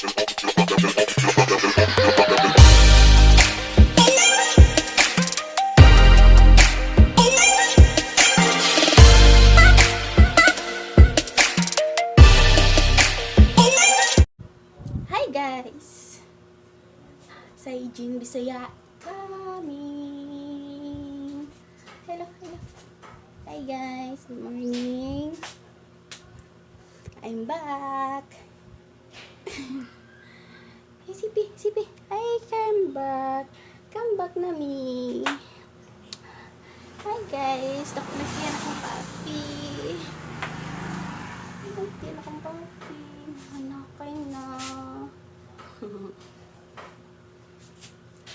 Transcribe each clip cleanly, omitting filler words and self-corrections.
Hi guys! Sa Jean Bisaya coming! Hello, hello. Hi guys, good morning. I'm back. Hey, Sipi, Sipi. Hi, come back. Come back na mi. Hi guys, Dako na siya akong papi. Dako na akong papi. Manakay na.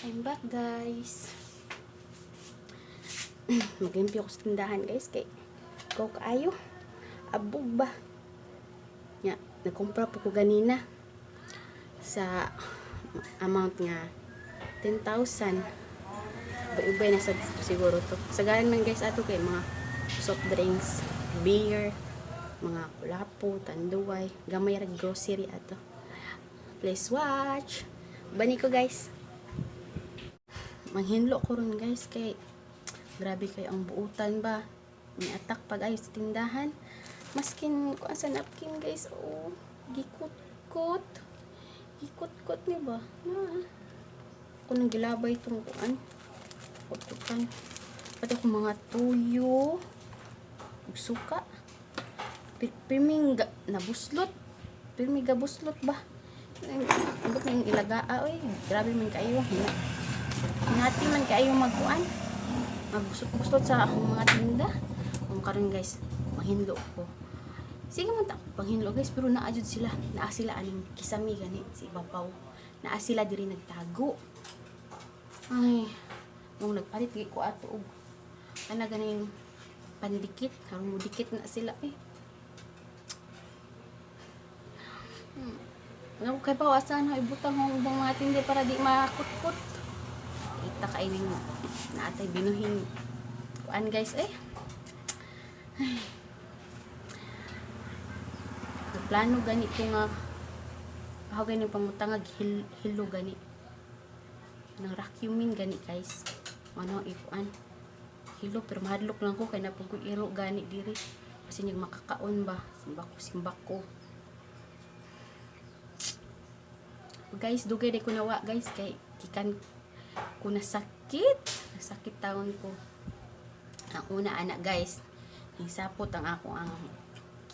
I'm back, guys. Maglimpyo ko sa tindahan, guys, kay ikaw kaayo. Abog ba? Nya, nagkumpra po ko ganina sa amount nga 10,000. Ubay-ubay na sa siguro to. Sagaran man guys ato kay mga soft drinks, beer, mga kulapo, tanduay, gamay ra grocery ato. Please watch. Bani ko, guys. Manghinlo ko ron guys, kay grabe kay ang buutan ba. Ni attack pag ayo sa tindahan. Maskin kuan sa napkin guys, oh, gikut-kut. Gikut-kut ni ba? Na. Ako nang gilabay itong kuan. Kutukan. Pati ako mga tuyo. Ug suka. Pirming nabuslot. Pirming gabuslot ba? Ambot na yung ilagaa, oy. Grabe man kayo. Hinati man kayo magkuan. Magbusot-buslot sa akong mga tinda. Kung karon guys, manghinlo ko. Sige man ta panghinlo guys, pero naa jud sila. Naa sila aning kisami gani si ibabaw. Naa sila diri nagtago. Ay, nung nagpalit gi ko ato og ana ganing pandikit, karon mo dikit na sila eh. Ano ko kay pawasan ha ibutang ang ubang mga tindi para di makutkot. Kita kay ning naatay binuhin kuan guys eh. Ay. Plano gani ko nga ako gani pangutang hilo gani. Nang vacuuming gani guys. Ano ikuan. Hilo pero mahadlok lang ko kay napug ko iro gani diri. Kasi niyag makakaon ba. Simbako simbako. Guys, dugay day ko nawa guys kay gikan ko nasakit. Nasakit taon ko. Ang una ana guys, nisapot ang ako ang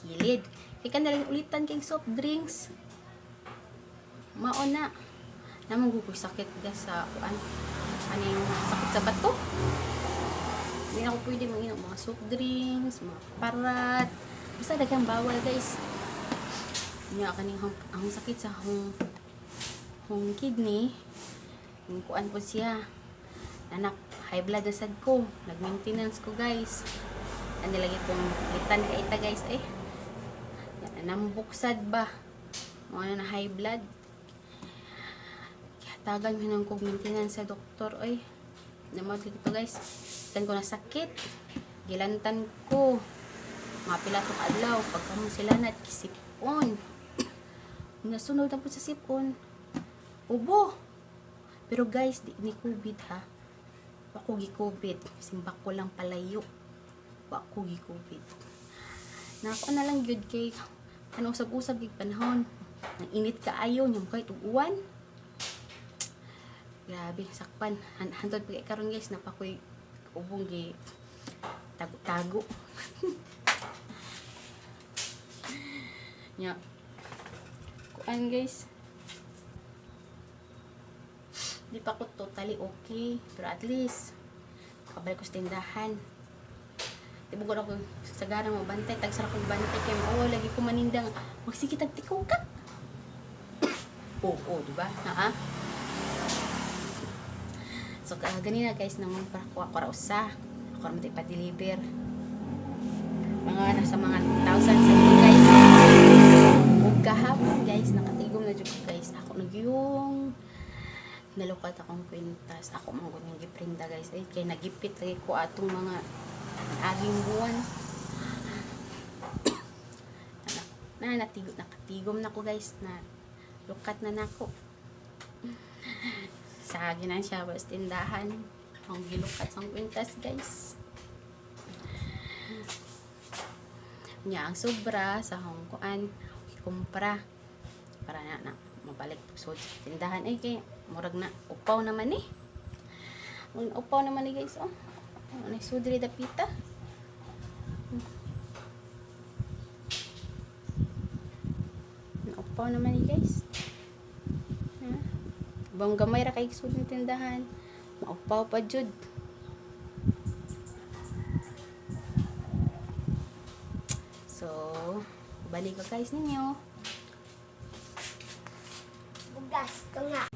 kilid. Gikan na lang ulitan kay soft drinks. Mao na. Namang ko sakit guys sa kuan. Ano yung sakit sa bato? Hindi na ako pwede manginom mga soft drinks, mga parat. Basta daghang bawal guys. Nya kaning ang sakit sa akong hong kidney, yung kuan po siya. Anak, high blood na sad ko. Nag-maintenance ko guys. Ano lagi kong litan ka ita guys eh. Yan, nambok sad ba? Mga na high blood. Tagan mo ng kog maintenance sa doktor oy. Namod dito guys. Tan ko nasakit. Gilantan ko. Mga pila to kaadlaw pagkamon sila na kisipon. Nasunod na po sa sipon. Ubo. Pero guys, di ni COVID ha. Wa ko gi-COVID. Simbak ko lang palayo. Wa ko gi-COVID. Nako na lang gyud kay ano usab-usab gig panahon. Nang init kaayo nyam kay tug-uwan. Grabe, sakpan. Hantod pag karon guys, napakoy ubong gi tago-tago. Nya. Kuan guys. Di pa ko totally okay, pero at least kabalik ko sa tindahan. Di ba ko sagarang mo bantay, tagsara kong bantay kay mo, oh, lagi ko manindang magsige tag ka. Oo, di ba? Naa. So ganina guys, nang para ko ako ra usa. Ako ra man pa-deliver. Mga nasa mga thousands sa guys. Ug gahapon guys, nakatigom na jud ko guys. Ako nagyung nalukat akong kwintas. Ako man gud ning giprinda guys. Ay kay nagipit lagi ko atong mga aging buwan. Na nakatigom na ko guys na Lukat na nako. Sagi na siya sa tindahan. Ang gilukat sa kwintas, guys. Nya ang sobra sa akong kuan, kumpra para na na mabalik pagsud sa tindahan ay kay murag na upaw naman eh. Murag na upaw naman ni guys, oh. Ano sudri dapita. Naupaw naman ni guys. Ha? Bang gamay ra kay sud ng tindahan. Maupaw pa jud. So, balik ko guys ninyo. Bugas ko nga.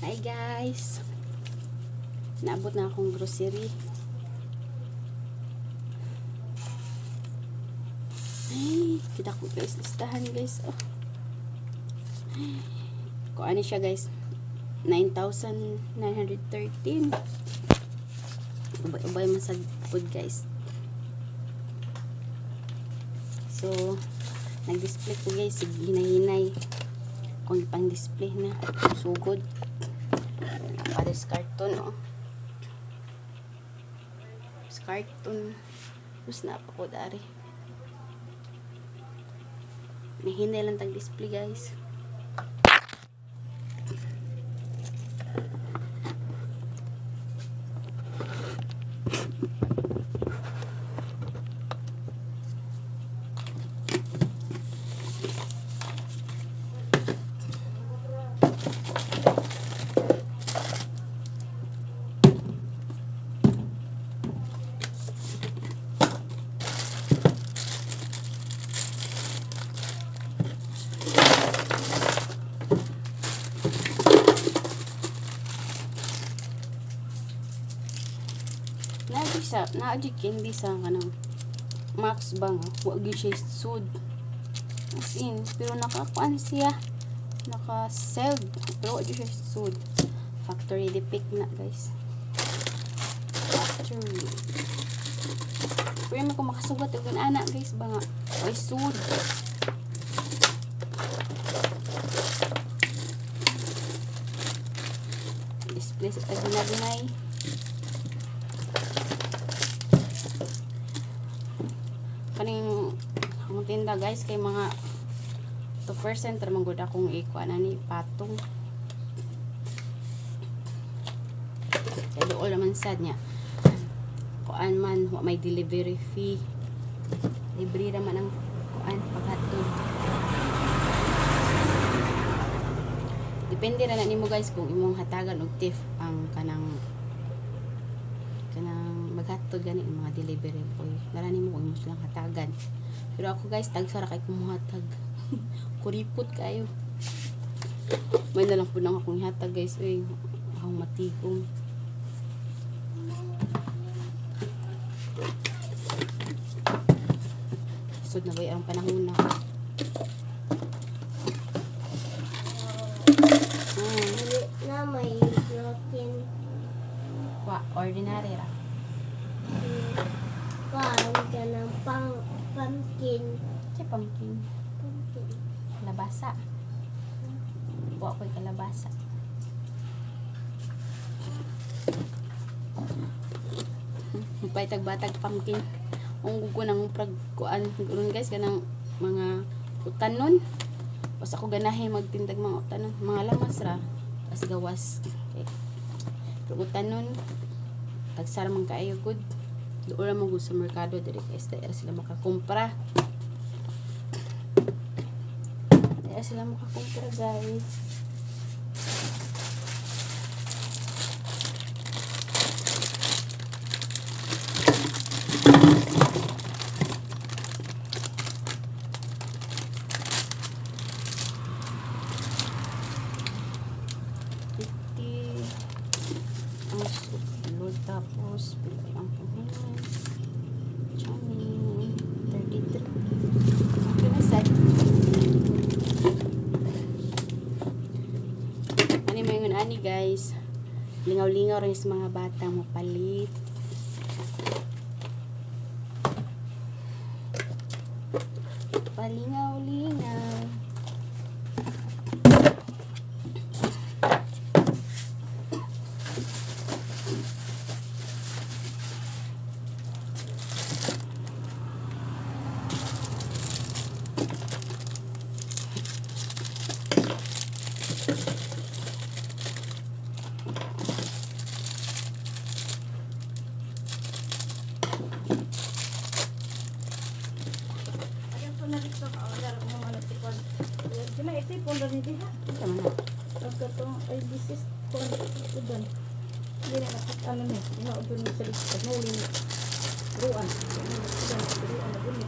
Hi guys! Naabot na akong grocery. Ay, kita ko guys, listahan guys. Oh. Kung ano siya guys, 9,913. Ubay-ubay man sa food guys. So, nag-display ko guys, sige hinay-hinay. Kung pang-display na, sugod. Father's carton, oh. Carton. Tapos na pa ko dari. Nahinay lang tag display, guys. Naagi sa, naagi candy sa kanang Max ba nga? Wa gyud siya sud. As in, pero nakakuan siya. Naka-sell. Pero wa gyud siya sud. Factory depict na, guys. Factory. Pero man ko makasugat og ana, guys, ba nga? Way sud. Display sa taginagunay. Kaning ang tinda guys kay mga 2% ra man gud akong ikuan ani patong. Kay dool naman sad niya. Kuan man wa may delivery fee. Libre ra man ang kuan paghatod. Depende ra na nimo guys kung imong hatagan og tip ang kanang kanang maghatod gani ang mga delivery boy. Dala nimo kung imo silang hatagan. Pero ako guys, tagsa ra kay kumuhatag. Kuripot kayo. May na lang po nang akong ihatag guys. Uy, akong matigong. Sud na ba ang panahon na? Dili na may protein. Wa, ordinary ra. Kuan ka ng pang pumpkin. Kay pumpkin. Pumpkin. Kalabasa. Wa ko'y kalabasa. Patag-batag pumpkin. Unggo ko nang prag kuan karon guys kanang mga utanon. Basta ako ganahe magtindag mga utanon, mga lamas ra tas gawas. Okay. Pero utanon tagsara man kaayo good. Doon ra man gud sa merkado diri guys, dahil sila makakumpra. Kaya sila makakumpra guys. Lingaw rin sa mga bata mo palit. Palingaw-lingaw. Ayan po na dito ka order mo ano si kon. Di na ito pon rin diha. Tama na. Pagka to ay this is kon udon. Hindi na nakat ano ni, ina udon ni sa likod mo ni ruan. Udon ruan na dun.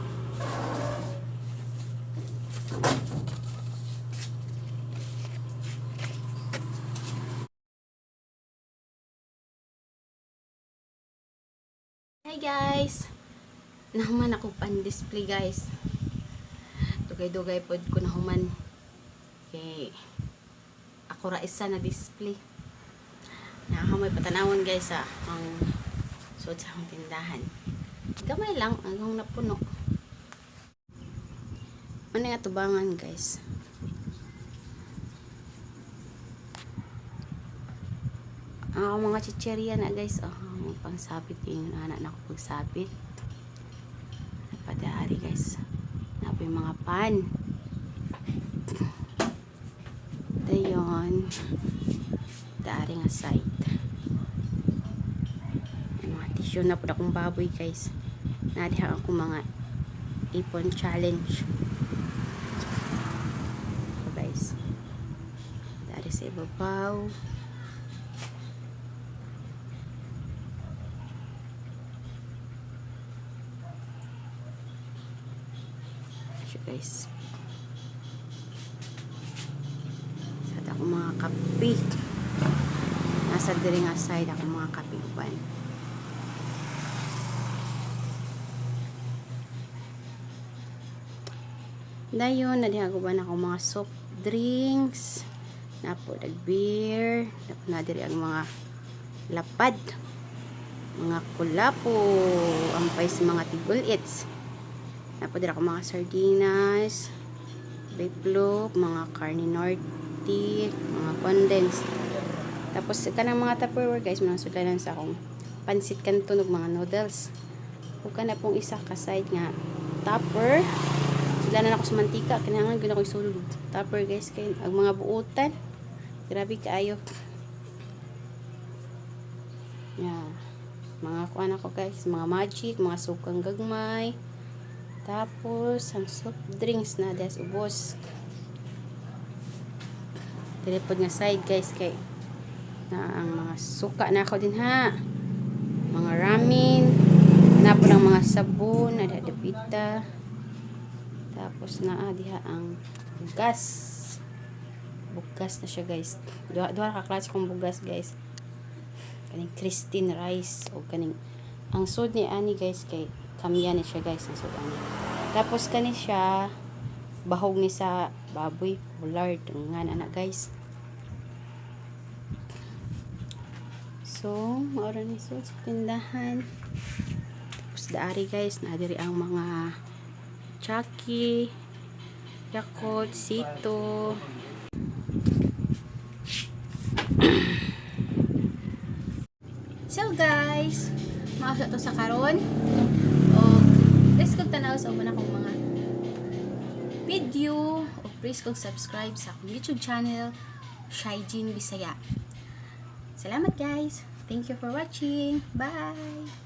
Hi guys! Nahuman ako pan display, guys. Dugay-dugay pod ko nahuman. Kay ako ra isa na display. Nakakamay patanawon, guys, sa ang suod sa akong tindahan. Gamay lang ang akong napuno. Ano nga tubangan, guys? Ang akong mga chicheria na, guys, oh, ang pangsabit yung anak na ako pagsabit. Padari, guys. Na po yung mga pan. Dayon. Dari nga site. Yung mga tissue na po akong baboy, guys. Nadiha ako mga ipon challenge. So, guys. Dari sa ibabaw. Siya, guys. Sa ako mga kape. Nasa diri nga side ako mga kape uban. Dayon, nadihaguban ako mga soft drinks. Napo, nag beer. Napo na diri ang mga lapad. Mga kulapo. Ampay sa mga tigulits. Napo diri ako mga sardinas, biplop, mga carne norte, mga condensed. Tapos kanang mga Tupperware, guys, mga sudlanan sa akong pansit canton ug mga noodles. Ug kana pong isa ka side nga tupper. Sudlanan ako sa mantika, kinahanglan gyud ako isulod og tupper, guys, kay ang mga buotan. Grabe kaayo. Yeah. Mga kuan ako, guys, mga magic, mga sukang gagmay. Tapos, ang soft drinks na des ubos. Dili pod nga side, guys, kay na ang mga suka na ako din ha. Mga ramen, na po ng mga sabon, na dapita. Tapos na diha ang bugas. Bugas na siya, guys. Duha, duha ka klase kong bugas, guys. Kaning Christine rice o kaning ang sud ni ani, guys, kay kamya ni siya, guys, ang sud ani. Tapos kani siya bahog ni sa baboy, bullard nga na, guys. So, maura ni sud sa tindahan. Tapos daari, guys, na diri ang mga Chucky, Yakult, Sito. So guys, maabot to sa karon. O please kog tanaw sa uban akong mga video o please kog subscribe sa akong YouTube channel, Shaijin Bisaya. Salamat, guys. Thank you for watching. Bye.